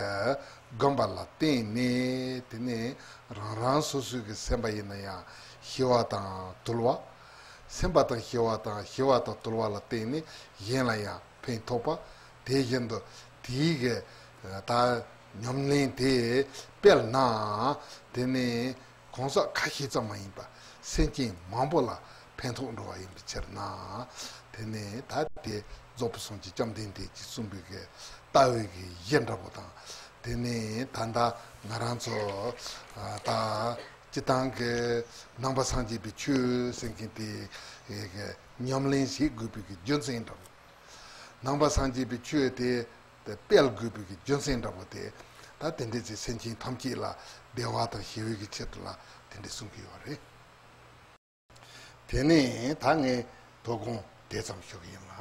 བསྒོམ་པ་ལ་བརྟེན་ནས་དེ་ནས་རང་རང་སོ་སོའི་གི་སེམས་པ་ཡིན་ན་ཡང་ཞི་བ་དང་དུལ་བ། སེམས་པ་དང་ཞི་བ་དང་ཞི་བ་དང་དུལ་བ་ལ་བརྟེན་ནས་གཞན་ལ་ཡང་ཕན་ཐོགས་པ། དེ་བཞིན་དུ་དེའི་གི་ད་ཉམས་ལེན་དེ་སྤེལ་ན་དེ་ནས། གང་ཟག་ཁ་ཤས་ཙམ་མ་ཡིན་པར་སེམས་ཅན་མང་པོ་ལ་ཕན་ཐོགས་འགྲོ་བ་ཡིན་པའི་ཕྱིར་ན། དེ་ནས་ད་དེ་རྫོགས་པའི་སངས་རྒྱས་བཅོམ་ལྡན་འདས་ཀྱིས་གསུངས་པའི་གི་ལྟ་བའི་གི་གཞི་འདྲ་པོ་དང་། དེ་ནས་ད་ལྟ་ང་རང་ཚོ་ད་སྤྱིར་བཏང་གི་ནང་པ་སངས་རྒྱས་པའི་ཆོས་ཟེར་མཁན་དེ་གི་ཉམས་ལེན་བྱེད་དགོས་པའི་གི་རྒྱུ་མཚན་འདྲ་པོ། ནང་པ་སངས་རྒྱས་པའི་ཆོས་དེ་དེ་སྤེལ་དགོས་པའི་གི་རྒྱུ་མཚན་འདྲ་པོ་དེ། ད་དེ་འདྲའི་ཚེ་སེམས་ཅན་ཐམས་ཅད་ལ་བདེ་བ་དང་ཞི་བའི་གི་ཆེད་དུ་ལ་དེ་འདྲ་གསུང་གི་ཡོད་རེད། དེ་ནས་ད་ངས་དོ་དགོང་དེ་ཙམ་ཞུ་གི་ཡིན་ལ།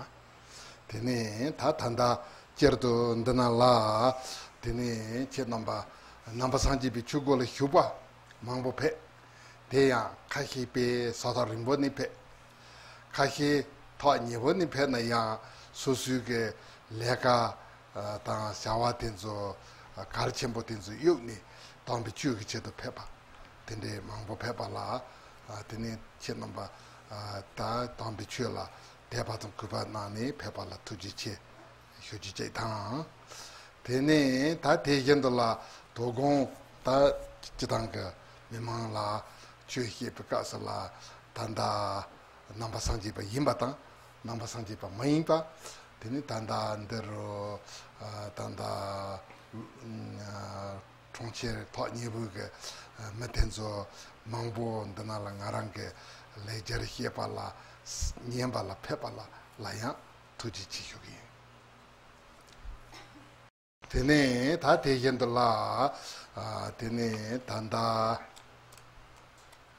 དེ་ནས་ད་ད་ལྟ་སྤྱིར་དུ་འདི་ན་ལ་དེ་ནས་ཁྱེད་རྣམ་པ་ནང་པ་སངས་རྒྱས་པའི་ཆོས་སྒོ་ལ་ཞུགས་པ་མང་པོ་ཕེབས། དེ་ཡང་ཁ་ཤས་དཔེ་ས་ཐག་རིང་པོ་ནས་ཕེབས། ཁ་ཤས་ཐག་ཉེ་པོ་ནས་ཕེབས་ན་ཡང་སོ་སོའི་གི་ལས་ཀ་དང་བྱ་བ་དེ་ཚོ་གལ་ཆེན་པོ་དེ་ཚོ་གཡུགས་ནས་དམ་པའི་ཆོས་ཀྱི་ཆེད་དུ་ཕེབས་པ་དེ་འདྲའི་མང་པོ་ཕེབས་པ་ལ། དེ་ནས་ཁྱེད་རྣམ་པ་ད་དམ་པའི་ཆོས་ལ་དད་པ་དང་གུས་པ་གནང་ནས་ཕེབས་པ་ལ་ཐུགས་རྗེ་ཆེ་ཞུ་རྒྱུ་གཅིག་དང་། དེ་ནས་ད་དེ་བཞིན་དུ་ལ་དོ་དགོང་ད་སྤྱི་བཏང་གི་མི་མང་ལ་ཆོས་བཤད་པའི་སྐབས་སུ་ལ་ད་ལྟ་ནང་པ་སངས་རྒྱས་པ་ཡིན་པ་དང་ནང་པ་སངས་རྒྱས་པ་མ་ཡིན་པ། དེ་ནི་ད་ལྟ་འདི་རུ་ད་ལྟ་གྲོང་ཁྱེར་ཐག་ཉེ་པོའི་གི་མི་དེ་ཚོ་མང་པོ་འདི་ན་ལ་ང་རང་གི་ལེགས་སྦྱར་བཤད་པ་ལ་ཉན་པ་ལ་ཕེབས་པ་ལ་ལ་ཡང་ཐུགས་རྗེ་ཆེ་ཞུ་གི་ཡིན། དེ་ནས་ད་དེ་བཞིན་དུ་ལ། ཨ། དེ་ནས་ད་ལྟ་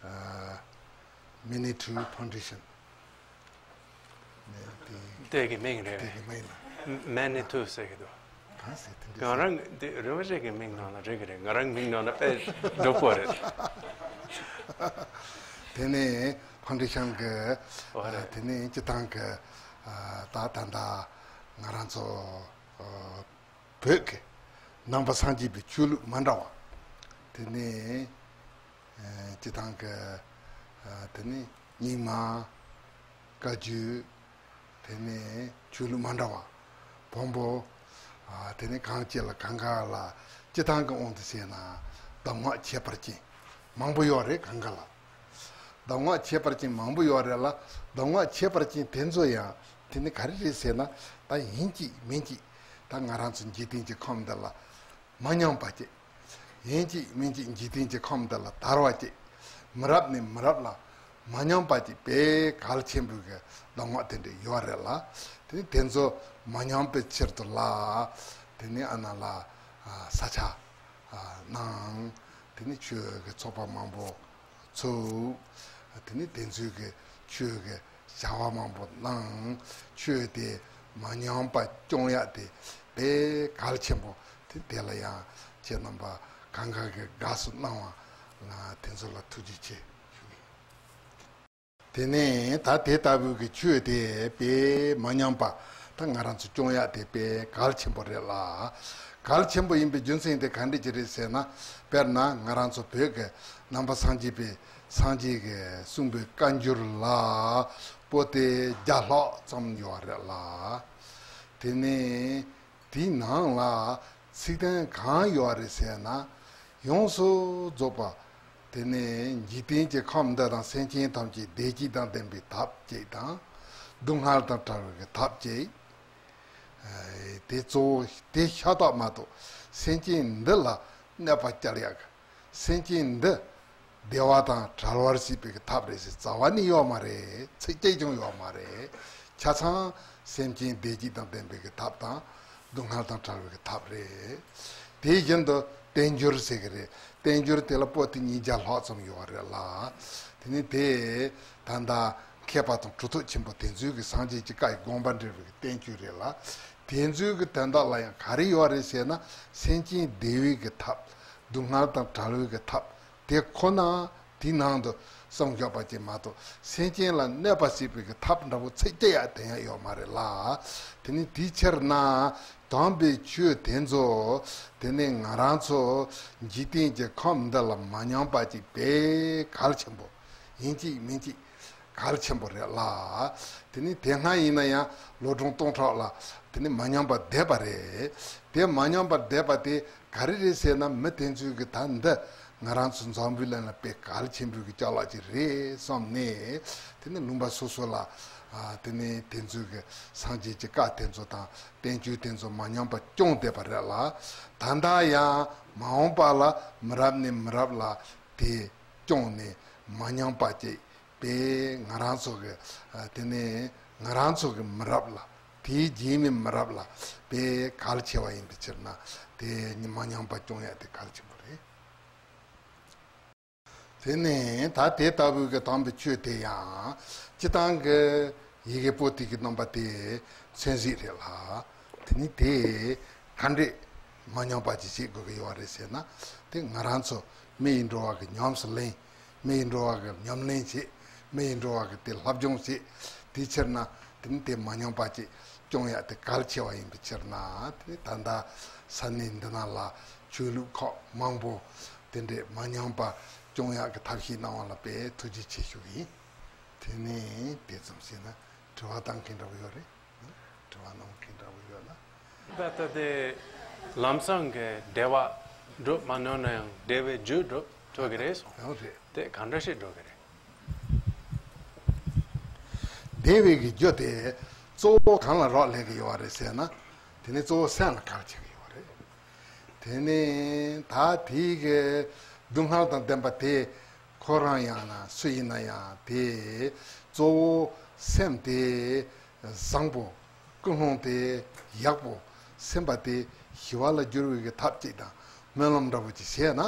ཨ། Manitou Foundation། ནས་དེ་དེ་གི་མིང་རེད། དེ་གི་མིང་ལ། མ་ནི་ཐུ་ཟེར་གི་འདུག་གང་ཟེར་དེ་འདྲ་ང་རང་དེ་རེ་བ་རེ་གི་མིང་ནང་ལ་རེ་གི་རེད། ང་རང་མིང་ནང་ལ་དཔེ་འགྲོ་པོ་རེད། དེ་ནས་Foundation་གི། ཨོ་རེད། དེ་ནས་སྤྱི་བཏང་གི། ཨ། ད་ད་ལྟ་ང་རང་ཚོ། ཨ། བོད་ཀྱི་ནང་པ་སངས་རྒྱས་པའི་ཆོས་ལུགས་མ་འདྲ་བ། དེ་ནས་ཨ། སྤྱི་བཏང་གི། ཨ། དེ་ནས་རྙིང་མ། བཀའ་བརྒྱུད། དེ་ནས་ཆོས་ལུགས་མ་འདྲ་བ། བོན་པོ། ཨ། དེ་ནས་གང་བྱས་ལ་གང་ག་ལ་སྤྱི་བཏང་གི་དབང་དུ་བྱས་ན་གདམས་ངག་ཁྱད་པར་ཅན་མང་པོ་ཡོད་རེད། གང་ག་ལ། གདམས་ངག་ཁྱད་པར་ཅན་མང་པོ་ཡོད་རེད་ལ། གདམས་ངག་ཁྱད་པར་ཅན་དེ་ཚོ་ཡང་དེ་ནི་ག་རེ་རེད་ཟེར་ན། ད་ཡིན་གཅིག་མིན་གཅིག་ད་ང་རང་ཚོ་འཇིག་རྟེན་གྱི་ཁམས་འདི་ལ་མ་ཉམས་པ་ཅིག་ཡིན་གཅིག་མིན་གཅིག་འཇིག་རྟེན་གྱི་ཁམས་འདི་ལ་དར་བ་ཅིག་མི་རབས་ནས་མི་རབས་ལ་ མ་ཉམས་པ་ཅིག་དཔེ་གལ་ཆེན་པོའི་གི་གདམས་ངག་དེ་འདྲ་ཡོད་རེད་ལ། དེ་ནི་དེ་ཚོ་མ་ཉམས་པའི་ཕྱིར་དུ་ལ། དེ་ནི་ཨ་ན་ལ་ས་ཆ་གནང་། དེ་ནི་ཆོས་ཀྱི་ཚོགས་པ་མང་པོ་ཚུགས། དེ་ནི་དེ་ཚོའི་གི་ཆོས་ཀྱི་བྱ་བ་མང་པོ་གནང་། ཆོས་དེ་མ་ཉམས་པ་སྐྱོང་ཡག་དེ་དཔེ་གལ་ཆེན་པོ། དེ་དེ་ལ་ཡང་ཁྱེད་རྣམ་པ་གང་ག་གི་དགའ་བསུ་གནང་བ་ལ་དེ་ཚོ་ལ་ཐུགས་རྗེ་ཆེ་ཞུ་གི་ཡིན། དེ་ནས་ད་དེ་ལྟ་བུའི་གི་ཆོས་དེ་དཔེ་མ་ཉམས་པ་ད་ང་རང་ཚོ་སྐྱོང་ཡག་དེ་དཔེ་གལ་ཆེན་པོ་རེད་ལ། གལ་ཆེན་པོ་ཡིན་པའི་རྒྱུ་མཚན་དེ་ག་འདྲ་ཅིག་རེད་ཟེར་ན། དཔེར་ན་ང་རང་ཚོ་བོད་ཀྱི་ནང་པ་སངས་རྒྱས་པའི་སངས་རྒྱས་ཀྱིས་གསུངས་པའི་བཀའ་འགྱུར་ལ་པོ་ཏི་བརྒྱ་ལྷག་ཙམ་ཡོད་རེད་ལ། དེ་ནས་དེའི་ནང་ལ་ཚིག་དོན་གང་ཡོད་རེད་ཟེར་ན། ཡོངས་སུ་རྫོགས་པ། དེ་ནས་འཇིག་རྟེན་གྱི་ཁམས་འདི་དང་སེམས་ཅན་ཐམས་ཅད་བདེ་སྐྱིད་དང་ལྡན་པའི་ཐབས་གཅིག་དང་། སྡུག་བསྔལ་དང་བྲལ་བའི་གི་ཐབས་གཅིག་དེ་གཙོ་བོ་དེ་ཤ་སྟག་མ་གཏོགས་སེམས་ཅན་འདི་ལ་གནོད་པ་བསྐྱལ་ཡག་གི། སེམས་ཅན་འདི་བདེ་བ་དང་བྲལ་བར་བྱེད་པའི་གི་ཐབས་རེད་ཟེར་རྩ་བ་ནས་ཡོད་མ་རེད། ཚིག་གཅིག་ཀྱང་ཡོད་མ་རེད། ཆ་ཚང་སེམས་ཅན་བདེ་སྐྱིད་དང་ལྡན་པའི་གི་ཐབས་དང་། སྡུག་བསྔལ་དང་བྲལ་བའི་གི་ཐབས་རེད། དེ་བཞིན་དུ་བསྟན་འགྱུར་ཟེར་གི་རེད། བསྟན་འགྱུར་དེ་ལ་པོ་ཏི་ཉིས་བརྒྱ་ལྷག་ཙམ་ཡོད་རེད་ལ། དེ་ནི་དེ་ད་ལྟ་མཁས་པ་དང་གྲུབ་ཐོབ་ཆེན་པོ་དེ་ཚོའི་གི་སངས་རྒྱས་ཀྱི་བཀའ་ཡི་དགོངས་པ་འགྲེལ་བའི་གི་བསྟན་བཅོས་རེད་ལ། དེ་ཚོའི་གི་དོན་དག་ལ་ཡང་ག་རེ་ཡོད་རེད་ཟེར་ན། སེམས་ཅན་བདེ་བའི་གི་ཐབས། སྡུག་བསྔལ་དང་བྲལ་བའི་གི་ཐབས། དེ་ཁོ་ན་དེའི་ནང་དུ་གསུངས་ཡོད་པ་ཅིག་མ་གཏོགས་སེམས་ཅན་ལ་གནོད་པ་བྱེད་པའི་གི་ཐབས་འདྲ་པོ་ཚིག་གཅིག་ཡང་བསྟན་ཡ་ཡོད་མ་རེད་ལ། དེ་ནི་དེའི་ཕྱིར་ན་དམ་པའི་ཆོས་དེ་ཚོ་དེ་ནི་ང་རང་ཚོ་འཇིག་རྟེན་གྱི་ཁམས་འདི་ལ་མ་ཉམས་པ་ཅིག་དཔེ་གལ་ཆེན་པོ་ཡིན་གཅིག་མིན་གཅིག་གལ་ཆེན་པོ་རེད་ལ། དེ་ནི་དེ་སྔ་ཡིན་ན་ཡང་ལོ་གྲངས་སྟོང་ཕྲག་ལ་དེ་ནི་མ་ཉམས་པར་བསྡད་པ་རེད། དེ་མ་ཉམས་པར་བསྡད་པ་དེ་ག་རེ་རེད་ཟེར་ན། མི་དེ་ཚོས་གི་ད་འདི་ང་རང་ཚོ་འཛམ་བུའི་གླིང་ལ་དཔེ་གལ་ཆེན་པོའི་གི་ཅ་ལག་ཅིག་རེད་བསམ་ནས། དེ་ནི་ལུང་པ་སོ་སོ་ལ་ཨ་དེ་ནི་དེ་ཚོས་གི་སངས་རྒྱས་ཀྱི་བཀའ་དེ་ཚོ་དང་བསྟན་བཅོས་དེ་ཚོ་མ་ཉམས་པར་སྐྱོང་བསྡད་པ་རེད་ལ། ད་ལྟ་ཡང་མ་འོངས་པ་ལ་མི་རབས་ནས་མི་རབས་ལ་དེ་སྐྱོང་ནས་མ་ཉམས་པ་ཅིག་དཔེ་ང་རང་ཚོ་གི་ཨ་དེ་ནས་ང་རང་ཚོ་གི་མི་རབས་ལ། དེའི་རྗེས་མའི་མི་རབས་ལ་དཔེ་གལ་ཆེ་བ་ཡིན་པའི་ཕྱིར་ན། དེ་མ་ཉམས་པ་སྐྱོང་ཡ་དེ་གལ་ཆེན་པོ་རེད། དེ་ནས་ད་དེ་ལྟ་བུའི་གི་དམ་པའི་ཆོས་དེ་ཡང་སྤྱིར་བཏང་གི་ཡི་གེ་པོ་ཏི་གི་རྣམ་པ་དེ་མཚོན་བྱེད་རེད་ལ། དེ་ནི་དེ་ག་འདྲས་མ་ཉམས་པ་ཅིག་བྱེད་དགོས་ཀྱི་ཡོད་རེད་ཟེར་ན། དེ་ང་རང་ཚོ་མི་ཡི་འགྲོ་བ་གི་ཉམས་སུ་ལེན། མི་ཡི་འགྲོ་བ་གི་ཉམས་ལེན་བྱེད། མི་ཡི་འགྲོ་བ་གི་དེ་སློབ་སྦྱོང་བྱེད། དེའི་ཕྱིར་ན་དེ་ནི་དེ་མ་ཉམས་པ་ཅིག་སྐྱོང་ཡ་དེ་གལ་ཆེ་བ་ཡིན་པའི་ཕྱིར་ན། དེ་ནི་ད་ལྟ་ས་གནས་འདི་ན་ལ་ཆོས་ལུགས་ཁག་མང་པོ་དེ་འདྲས་མ་ཉམས་པ་སྐྱོང་ཡག་གི་ཐབས་ཤེས་གནང་བ་ལ་དཔེ་ཐུགས་རྗེ་ཆེ་ཞུ་གི་ཡིན། དེ་ནས་དེ་ཙམ་བྱས་ན་དྲི་བ་བཏང་མཁན་འདྲ་པོ་ཡོད་རེད། དྲི་བ་གནང་མཁན་འདྲ་པོ་ཡོད་ན། ད་ལྟ་དེ་ལམ་སང་གི་བདེ་བ་སྒྲུབ་མ་མྱོང་ན་ཡང་བདེ་བའི་རྒྱུ་སྒྲུབ་ཐུབ་ཀྱི་རེད་སོང་། ཡང་རེད། དེ་གང་འདྲ་ཞིག་སྒྲུབ་ཀྱི་རེད། བདེ་བའི་གི་རྒྱུ་དེ་གཙོ་བོ་གང་ལ་རག་ལས་ཀྱི་ཡོད་རེད་ཟེར་ན། དེ་ནི་གཙོ་བོ་སེམས་ལ་གལ་ཆེ་གི་ཡོད་རེད། དེ་ནི་ད་དེའི་གི་སྡུག་བསྔལ་དང་ལྡན་པ་དེ་ཁོ་རང་ཡང་ན་སུ་ཡིན་ན་ཡང་དེ་གཙོ་བོ་སེམས་དེ་བཟང་པོ། ཀུན་སློང་དེ་ཡག་པོ། སེམས་པ་དེ་ཞི་བ་ལ་བསྒྱུར་བའི་གི་ཐབས་ཅིག་དང་སྨོན་ལམ་འདྲ་པོ་ཅིག་བྱས་ན།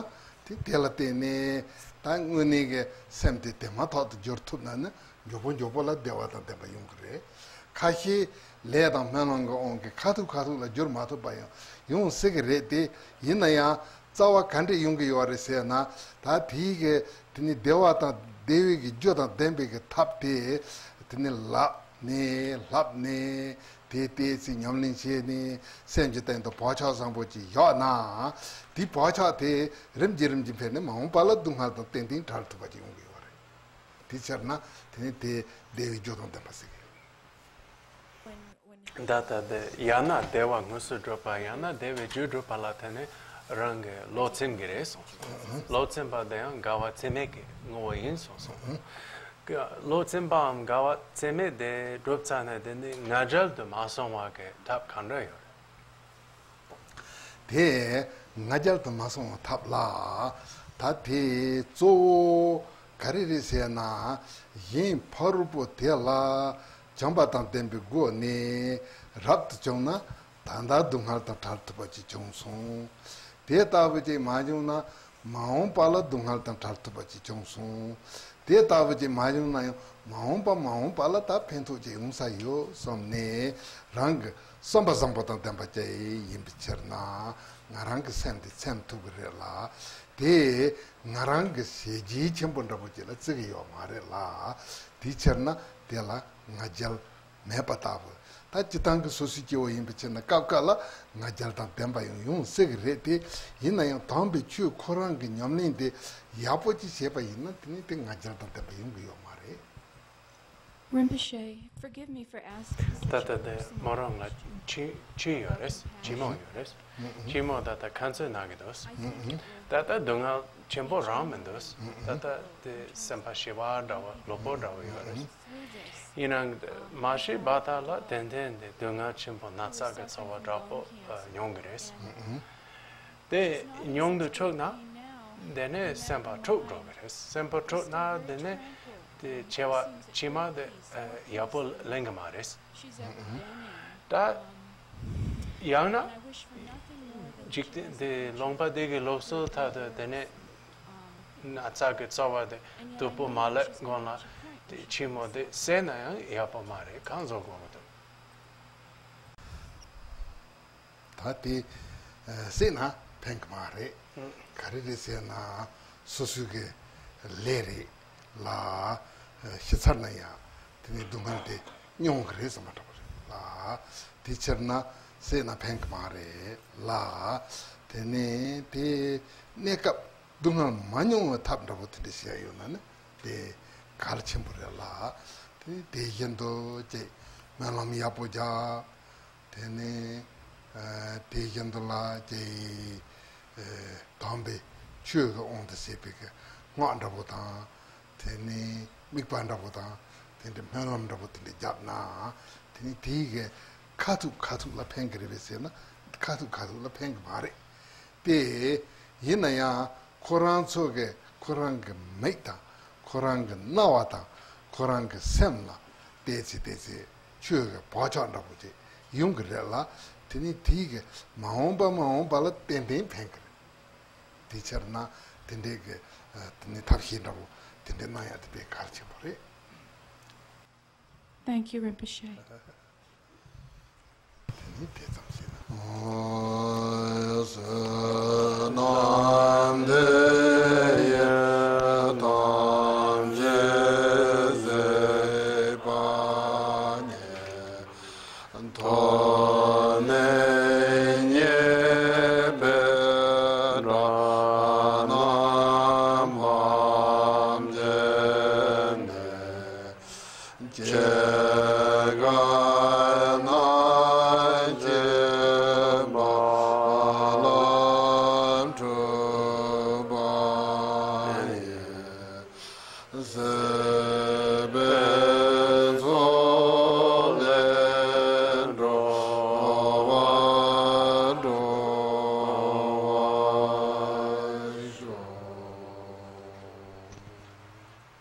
དེ་དེ་ལ་བརྟེན་ནས་ད་དངོས་གནས་ཀྱི་སེམས་དེ་དེ་མ་ཐག་ཏུ་བསྒྱུར་ཐུབ་ན་ནི་མགྱོགས་པོ་མགྱོགས་པོ་ལ་བདེ་བ་དང་ལྡན་པ་ཡོང་གི་རེད། ཁ་ཤས་ལས་དང་སྨོན་ལམ་གྱི་དབང་གིས་ཁ་ཐུག་ཁ་ཐུག་ལ་བསྒྱུར་མ་ཐུབ་པ་ཡང་ཡོང་སྲིད་ཀྱི་རེད་དེ། ཡིན་ན་ཡང་རྩ་བ་ག་འདྲས་ཡོང་གི་ཡོད་རེད་ཟེར་ན། ད་དེའི་གི་དེ་ནི་བདེ་བ་དང་བདེ་བའི་གི་རྒྱུ་དང་ལྡན་པའི་གི་ཐབས་དེ་དེ་ནི་ལག་ནས་ལྷབ་ནས་དེ་ཏོག་ཙམ་ཉམས་ལེན་བྱས་ནས་སེམས་ཀྱི་སྟེང་དུ་བག་ཆགས་བཟང་པོ་ཅིག་བཞག་ན། དེའི་བག་ཆགས་དེ་རིམ་གྱིས་རིམ་གྱིས་འཕེལ་ནས་མ་འོངས་པ་ལ་སྡུག་བསྔལ་དང་ཏན་ཏན་བྲལ་ཐུབ་པ་ཅིག་ཡོང་གི་ཡོད་རེད། དེ་ཕྱིར་ན་དེ་ནི་དེ་བདེ་བའི་རྒྱུ་དང་ལྡན་པ་ཟེར་གི་ཡོད་རེད། ད་ལྟ་དེ་ཡང་ན་བདེ་བ་དངོས་སུ་སྒྲུབ་པ་ཡང་ན་བདེ་བའི་རྒྱུ་སྒྲུབ་པ་ལ་དེ་ནི་རང་གི་བློ་ཚིམ་གི་རེད་གསུངས་སོང་། བློ་ཚིམ་པ་དེ་ཡང་དགའ་བ་ཚིམ་མེད་ཀྱི་ངོ་བོ་ཡིན་གསུངས་སོང་། བློ་ཚིམ་པའམ་དགའ་བ་ཚིམ་མེད་དེ་སྒྲུབ་ཚར་ནས་དེ་ནི་ང་རྒྱལ་དུ་མ་སོང་བ་གི་ཐབས་གང་འདྲ་ཡོད་རེད། དེ་ང་རྒྱལ་དུ་མ་སོང་བའི་ཐབས་ལ། ད་དེ་གཙོ་བོ་ ག་རེ་རེད་ཟེར་ན། གཞན་ཕ་རོལ་པོ་དེ་ལ་བྱམས་པ་དང་ལྡན་པའི་སྒོ་ནས་རབ་ཏུ་བྱུང་ན། ད་ལྟ་སྡུག་བསྔལ་དང་བྲལ་ཐུབ་པ་ཅིག་བྱུང་སོང་། དེ་ལྟ་བུ་ཅིག་མ་བྱུང་ན། མ་འོངས་པ་ལ་སྡུག་བསྔལ་དང་བྲལ་ཐུབ་པ་ཅིག་བྱུང་སོང་། དེ་ལྟ་བུ་ཅིག་མ་བྱུང་ན་ཡང་། མ་འོངས་པ་མ་འོངས་པ་ལ་ད་ཕན་ཐོགས་ཅིག་ཡོང་ས་ཡོད་བསམ་ནས། རང་གི་བསམ་པ་བཟང་པོ་དང་ལྡན་པ་ཅིག་ཡིན་པའི་ཕྱིར་ན། ང་རང་གི་སེམས་དེ་ཚིམ་ཐུབ་ཀྱི་རེད་ལ། དེ་ང་རང་གི་ཞེ་རྒྱས་ཆེན་པོ་འདྲ་པོ་ཅིག་ལ་བརྩི་གི་ཡོད་མ་རེད་ལ། དེའི་ཕྱིར་ན་དེ་ལ་ང་རྒྱལ་མེད་པ་ལྟ་བུ། ད་སྤྱིར་བཏང་གི་སོ་སོའི་སྐྱེ་བོ་ཡིན་པའི་ཕྱིར་ན། སྐབས་འགའ་ལ་ང་རྒྱལ་དང་ལྡན་པ་ཡང་ཡོང་སྲིད་ཀྱི་རེད་དེ། ཡིན་ན་ཡང་དམ་པའི་ཆོས་ཁོ་རང་གི་ཉམས་ལེན་དེ་ཡག་པོ་ཅིག་བྱས་པ་ཡིན་ན། དེ་ནི་དེ་ང་རྒྱལ་དང་ལྡན་པ་ཡོང་གི་ཡོད་མ་རེད། Rinpoche, forgive me for asking such ད་ལྟ་དེ་མོ་རང་ལ་ཅི་ཅི་ཡོད་རེད། ཅི་མོ་ཡོད་རེད། ཅི་མོ་ད་ལྟ་ཁ་རྩོད་གནང་གི་འདུག་ད་ལྟ་སྡུག་བསྔལ་ཆེན་པོ་རང་མི་འདུག་ད་ལྟ་དེ་སེམས་པ་ཞི་བ་འདྲ་བོ་ལོག་པོ་འདྲ་བོ་ཡོད་རེད། ཡིན་ནའང་མ་ཤི་བར་དག་ལ་ཏན་ཏན་དེ་སྡུག་བསྔལ་ཆེན་པོ་ན་ཚ་གི་ཚོར་བ་འདྲ་པོ་མྱོང་གི་རེད། དེ་མྱོང་དུ་ཆུག་ན། དེ་ནས་སེམས་པ་འཁྲུག་འགྲོ་གི་རེད། སེམས་པ་འཁྲུག་ན་དེ་ནས་དེ་བྱ་བ་ཕྱི་མ་དེ་ཡག་པོ་ལེན་གི་མ་རེད། ད་ཡང་ན་འཇིག་རྟེན་དེ་ལུང་པ་དེ་གི་ལུགས་སྲོལ་ལྟར་དུ་དེ་ནས་ན་ཚ་གི་ཚོར་བ་དེ་སྡུག་པོ་མ་སླེབས་གོང་ལ་དེ་ཕྱི་མ་དེ་བསལ་ན་ཡང་ཡག་པོ་མ་རེད། གང་བཟོ་དགོས་ཀྱི་འདུག་ད་དེ་བསད་ན་ཕན་གི་མ་རེད། ག་རེ་རེད་ཟེར་ན། སོ་སོའི་གི་ལས་རེད་ལ། ཤི་ཚར་ན་ཡང་དེ་ནས་སྡུག་བསྔལ་དེ་མྱོང་གི་རེད་བསམ་པ་འདྲ་པོ་རེད་ལ། དེ་ཕྱིར་ན་བསད་ན་ཕན་གི་མ་རེད་ལ། དེ་ནས་དེ་གནས་སྐབས་སྡུག་བསྔལ་མ་མྱོང་བའི་ཐབས་འདྲ་པོ་དེ་འདྲ་བྱས་ཡོད་ན་ནི་དེ་གལ་ཆེན་པོ་རེད་ལ། དེ་དེ་བཞིན་དུ་ཅིག་སྨོན་ལམ་ཡག་པོ་རྒྱག་དེ་ནས་ཨ་དེ་བཞིན་དུ་ལ་ཅིག་ཨ་དམ་པའི་ཆོས་ཀྱི་དབང་དུ་བྱས་པའི་གི་སྔགས་འདྲ་པོ་དང་། དེ་ནས་དམིགས་པ་འདྲ་པོ་དང་། དེ་འདྲའི་སྨོན་ལམ་འདྲ་པོ་དེ་འདྲ་བརྒྱབ་ན། དེ་ནས་དེའི་གི་ཁ་ཐུག་ཁ་ཐུག་ལ་ཕན་གི་རེད་པས་ཟེར་ན། ཁ་ཐུག་ཁ་ཐུག་ལ་ཕན་གི་མ་རེད། དེ་ཡིན་ན་ཡང་ཁོ་རང་ཚོ་གི་ཁོ་རང་གི་མིག་དང་ཁོ་རང་གི་རྣ་བ་དང་ཁོ་རང་གི་སེམས་ལ་བལྟས་ཚེ་བལྟས་ཚེ་ཆོས་ཀྱི་བག་ཆགས་འདྲ་པོ་ཅིག་ཡོང་གི་རེད་ལ། དེ་ནི་དེའི་གི་མ་འོངས་པ་མ་འོངས་པ་ལ་ཏན་ཏན་ཕན་གི་རེད། དེ་ཕྱིར་ན་དེ་འདྲའི་གི་ཨ་དེ་ནི་ཐབས་ཤེས་འདྲ་པོ་དེ་འདྲ་གནང་ཡ་དེ་དཔེ་གལ་ཆེན་པོ་རེད། Thank you, Rinpoche. དེ་ནི་དེ་ཙམ་ཞིག་ན། ནམ་དེ་ཡི་དམ་ཆོས་བཟོད་པ་ཉིད། ཐོབ་ནས་ཉེས་པའི་དགྲ་རྣམས་ཕམ་བྱས་ནས། སྤྱན་